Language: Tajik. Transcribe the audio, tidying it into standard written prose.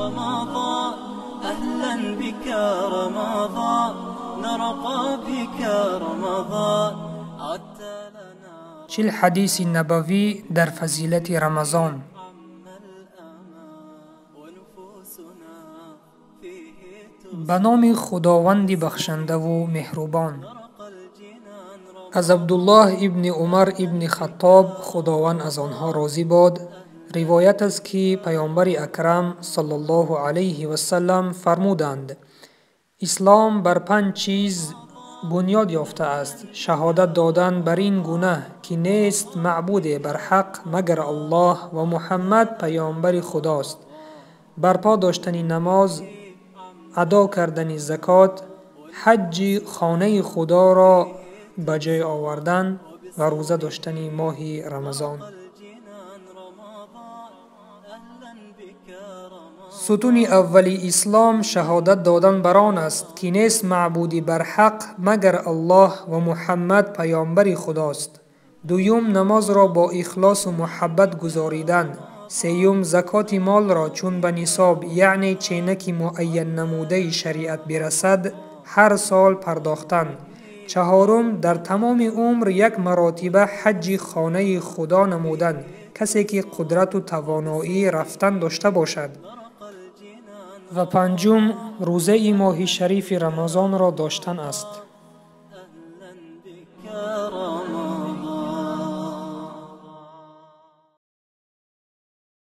رمضان، أهلا بك رمضان، نرقى بك رمضان، عدت لنا. 40 ҳадиси набавӣ дар фазилати Рамазон. Ба номи Худованди бахшандаву меҳрубон. Аз Абдуллоҳ ибни Умар ибни Хаттоб, Худованд аз онҳо розӣ бод, ривоят аст, ки Паёмбари Акрам саллаллоҳу алайҳи васалам фармуданд: «Ислом бар панҷ чиз бунёд ёфтааст: шаҳодат додан бар ин гуна, ки нест маъбуде бар ҳақ магар Аллоҳ ва Муҳаммад паёмбари Худост, барпо доштани намоз, адо кардани закот, ҳаҷҷи хонаи Худоро ба ҷой овардан ва рӯза доштани моҳи Рамазон». Сутуни аввали ислом шаҳодат додан бар он аст, ки нест маъбуди барҳақ магар Аллоҳ ва Муҳаммад паёмбари Худост. Дуюм, намозро бо ихлосу муҳаббат гузоридан. Сеюм, закоти молро чун ба нисоб, яъне ченаки муайяннамудаи шариат бирасад, ҳар сол пардохтан. Чаҳорум, дар тамоми умр як маротиба ҳаҷҷи хонаи Худо намудан, касе ки қудрату тавоноии рафтан дошта бошад. Ва панҷум, рӯзаи моҳи шарифи Рамазонро доштан аст.